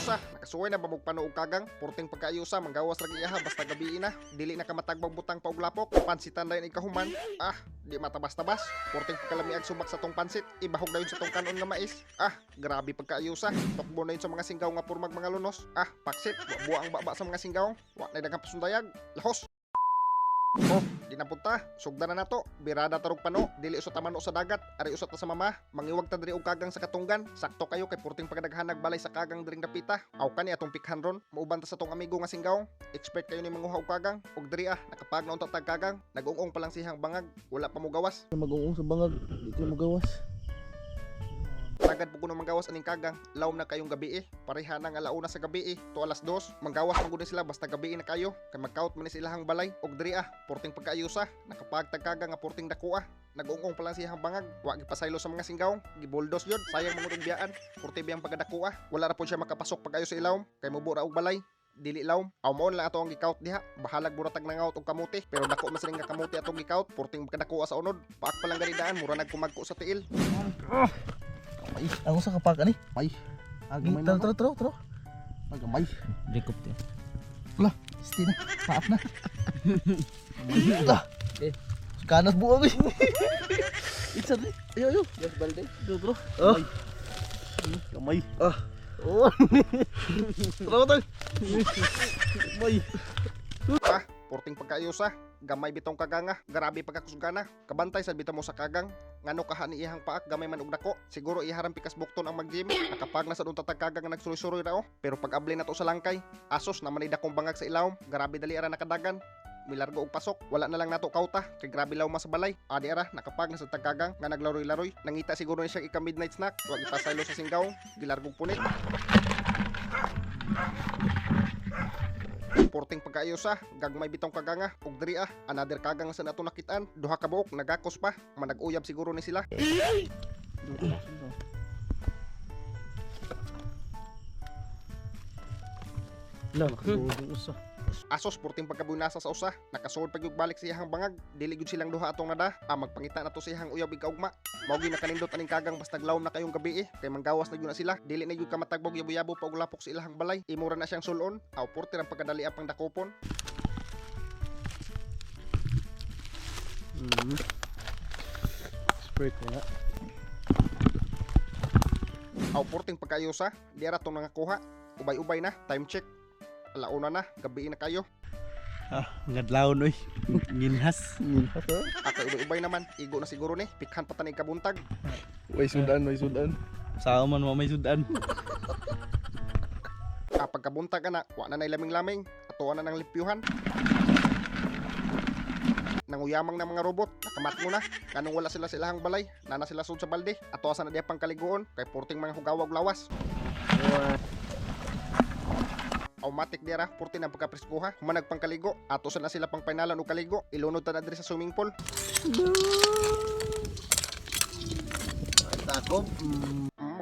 Pagkaayusa, nakasuway na ba mog pano og kagang? Purting pagkaayusa, manggawas ra iyaha basta gabi na. Dili na ka matagbang butang pa og lapok. Pansitan dayon ikahuman. Ah, di matabas-tabas. Purting pagkalamiag subak sa tong pansit, ibahog dayon sa tong kanon nga mais. Ah, grabe pagkaayusa. Tukbo na yun sa mga singgaw nga purmag mga lunos. Ah, paksit, buwa ang baba sa mga singgaw. Wa na daghang pasundayag. Lahos. Oh, di na punta. Sugda na nato. Birada tarog pano, dili usa ta mano sa dagat, ari usa ta sa mama. Mangiwag ta diri og kagang sa katunggan. Sakto kayo kay purting pagkadaghan balay sa kagang diring dapita. Aw kani atong pikhan ron. Mauban ta sa tong amigo nga singgaw. Expert kayo ni manguha og kagang. Og diri ah, nakapag na unta tag kagang. Nag-ungong pa lang sihang bangag. Wala pa mo gawas. Mag-uong sa bangag, di ko magawas. Tagad po kuno manggawas aning kagang. Lawom na kayong gabi eh. Pareha na nga alauna sa gabi eh. To alas 2. Manggawas man gud ni sila basta gabi na kayo. Kay magkaut man ni sa ilahang balay. Og diri ah, purting pagkaayusa. Nakapagtag kagang nga purting dako ah. Nag-ungong pa lang siyang bangag. Wa gipasaylo sa mga singgaw. Gibuldos yun. Sayang mga biyaan. Purti biyang pagkadako ah. Wala ra po siya makapasok pag ayo sa ilawom. Kay mubo ra og balay. Dili lawom. Aw moon lang ato ang gikaut diha. Bahalag buratag nangaut og kamuti. Pero dako man sining nga kamuti atong gikaut. Purting pagkadako ah sa unod. Paak pa lang gani daan. Mura nagkumagko sa tiil. Ay, ako sa kapak ani. Ay, Gamay. Tara, tara, tara, tara. Ay, gamay. Jacob te. Wala, sti na. Paap na. Wala. Eh. Kanas buang eh. It's a ayo ayo. Yes, balde. Tara, tara. Oh. Gamay. Ah. Oh. Tara, tara. Gamay. Ah, porting pagkaayusa. Gamay bitong kaganga, grabe pagkakusgana. Kabantay sa bitaw mo sa kagang. Ngano kaha ni iyang paak gamay man og dako. Siguro iharang pikas bukton ang mag-gym. Nakapag na sa dun tatag kagang nga nagsuroy-suroy ra oh. Pero pag abli na to sa langkay, asos naman ay dakong bangag sa ilawom. Grabe dali ara nakadagan. Milargo og pasok, wala na lang nato kauta kay grabe law sa balay. Adi ara nakapag na sa tagkagang nga naglaroy-laroy. Nangita siguro ni siya ika midnight snack. Wa ipasaylo sa singgaw, gilargog punit. Porting pagkaayusa, gagmay bitong kaganga, ug diri ah, another kagang sa nato nakitaan, duha ka buok nagakos pa, manag-uyab siguro ni sila. Wala, nakasuod yung usa. Asos porting pagkabunasa sa usa, nakasuod pag balik sa iyang bangag, dili gyud silang duha atong nada, ah, magpangita na to sa iyang uyab ikaugma. Mao gyud nakanindot aning kagang basta lawom na kayong gabi eh, kay manggawas na gyud na sila, dili na gyud ka matagbog yabo-yabo pa og lapok sa ilahang balay, imura na siyang sulon, aw porte ang pagkadali ang pangdakopon. Spray ko nga. Aw porting pagkaayusa, di ara tong nangakuha, ubay-ubay na, time check. Alauna na, gabi na kayo. Ah, ngadlawon oy. Nginhas. Akay ubay-ubay naman, igo na siguro ni, pikhan pa tanig kabuntag. Way sudan, way sudan. Sao man wa may sudan. Ah, pagkabuntag ana, wa na nay laming-laming, ato na ng limpyuhan. Nanguyamang na mga robot, nakamatmo na. Kanong wala sila sa ilahang balay, nana sila sud sa balde, ato asa na diya pang kaliguon, kay purting mga hugawag lawas. Automatic dira, purti na pagkapreskuha, humanag pang kaligo, ato sa na sila pang painalan og kaligo, ilunod ta na diri sa swimming pool. Takop.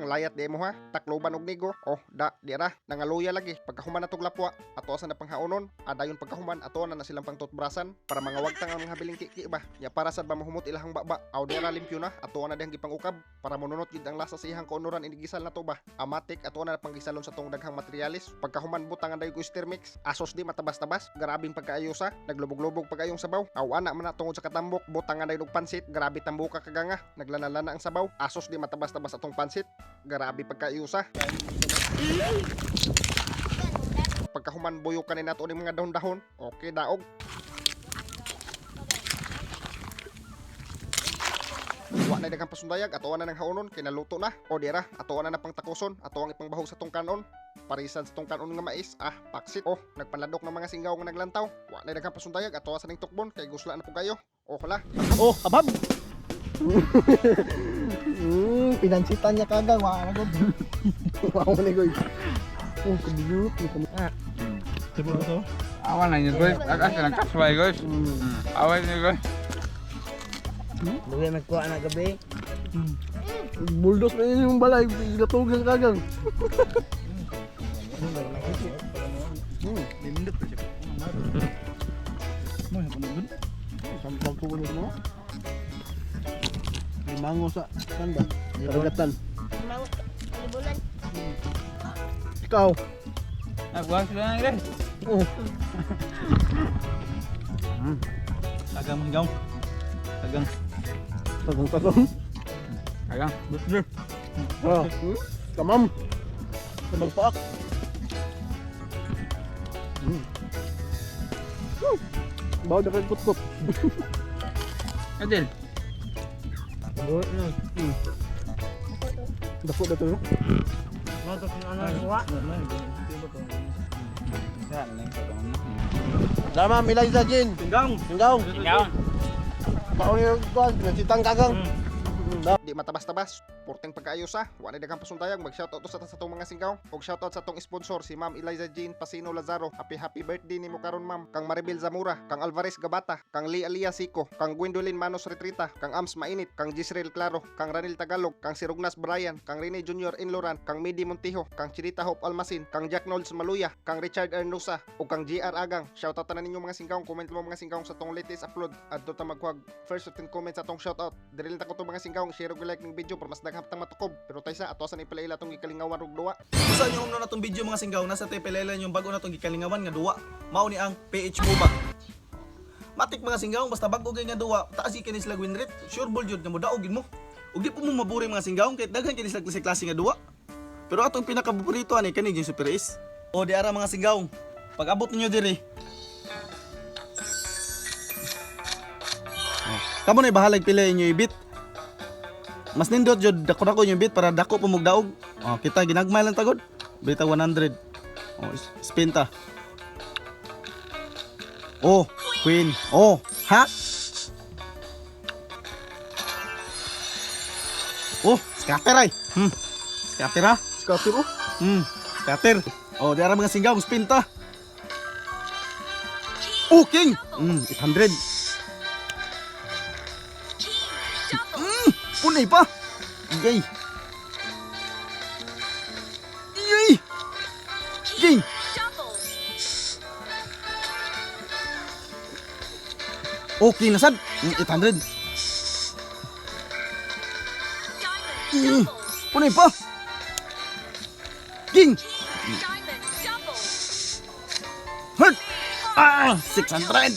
Ang layat di mo ha. Takloban og nigo. Oh, da, di ra. Nangaluya lagi. Pagkahuman na tog lapwa, ato asa na panghaonon. Adayon pagkahuman, ato na na silang pang tutbrasan para mga wagtang ang mga habiling kiki ba. Ya para sad ba mahumot ilahang baba. Aw di ra limpyo na, ato na dihang gipangukab para monunot gid ang lasa sa iyang kaunoran inigisal na to ba. Amatik ato na panggisalon sa tong daghang materialis. Pagkahuman butangan dayon ko stir mix. Asos di matabas-tabas. Grabing pagkaayusa. Naglubog-lubog pagayong sabaw. Aw ana man na tungod sa katambok, butangan dayon og pansit. Grabe tambuka kaganga. Naglanalana ang sabaw. Asos di matabas-tabas atong pansit. Grabe pagkaayusa. Pagkahuman buyo kanin nato ni mga dahon-dahon. Okay, daog. Wa na daghang pasundayag ato na ng haonon kay naluto na. O dira, ato na na pang takoson, ato ang ipangbahog sa tong kanon. Parisan sa tong kanon nga mais, ah, paksit. Oh, nagpanladok ng mga singgaw nga naglantaw. Wa na daghang pasundayag ato sa ning tukbon kay gusla na po kayo. Oh, hala. Oh, abab. Pinansitan niya kagang, wala na gud. Wala na gud. Oh, kabiyot ni kami. Diba to? Awan na nyo guys. Akas na kasway guys. Awan nyo guys. Luwi magkuha na gabi. Buldos na yun yung balay, gatog ng kagang. Nindot pa siya. Mo yung panugod. Sampag ko mo. May mango sa kan ba? Karagatan. Libulan. Ikaw. Nagbuhag sila na guys. Oh. Agang hinggaw. Agang. Tagong-tagong. Agang. Birthday. Ah. Tamam. Tamang paak. Bawa na kayo kutkot. Adel. Buot no. Dako na to. Mo to ano kuha. Tama, Eliza Jean. Hinggaw. Hinggaw. Ikaw. Paon yung kuan, pinansitan kagang. Di matabas-tabas, porteng pagkaayos ah. Wa ni daghang pasundayag, mag-shoutout sa sa atong mga singgaw. Og shoutout sa atong sponsor si Ma'am Eliza Jean Pasino Lazaro. Happy happy birthday nimo karon ma'am. Kang Maribel Zamora, kang Alvarez Gabata, kang Lee Alia Sico, kang Gwendolyn Manos Retrita, kang Ams Mainit, kang Jisrael Claro, kang Ranil Tagalog, kang Sirugnas Brian, kang Rene Junior Inloran, kang Midi Montijo, kang Chirita Hope Almacin, kang Jack Knowles Maluya, kang Richard Ernusa, ug kang GR Agang. Shoutout tanan ninyo mga singgaw. Comment mo mga singgaw sa atong latest upload. Adto ta magkuhag first 15 comments sa atong shoutout. Diri lang ta ko to mga singgaw, share ug like ning video para mas daghang tang matukob. Pero taysa ato sa ipalaila atong gikalingawan ug duwa. Kung saan yung umno na tong video mga singgaw, nasa TPLL yung bago na tong gikalingawan nga duwa. Mao ni ang PH Buba. Matik mga singgaw, basta bago kay nga duwa, taas kini sila win rate, sure ball jud nga mo daog gid mo. Ug di po mo maburi mga singgaw kay daghan kini sila klase-klase nga duwa. Pero atong pinakapaborito ani kani yung Super Ace. O di ara mga singgaw, pag abot ninyo diri. Oh, kamo na bahalag pila inyo ibit. Mas nindot jud dako dako yung bit para dako po mugdaog. Oh, kita ginagmay lang tagod. Bita 100. Oh, spin ta. Oh, queen. Oh, ha? Oh, scatter ay. Scatter ha? Scatter oh. Scatter. Oh, di ara mga singgaw, spin ta. Oh, king. 800. Punay pa. Yay. Yay. King. Okay na sad. 800. Punay pa. King. Hurt. Ah, 600.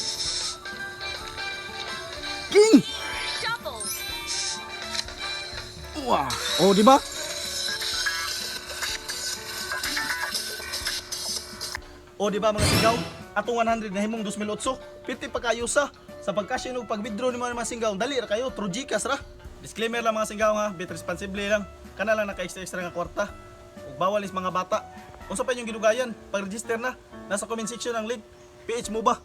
King. Wah. Oh, di ba? O di ba mga sigaw? Atong 100 na himong 2008, piti pa kayo sa pag-cash in ug pag-withdraw nimo mga singgaw, dali ra kayo through GCash ra. Disclaimer lang mga singgaw ha, bit responsibly lang. Kana lang naka extra extra nga kwarta. Ug bawal is mga bata. Unsa pa inyong gidugayan? Pag-register na. Nasa comment section ang link. PH mo ba?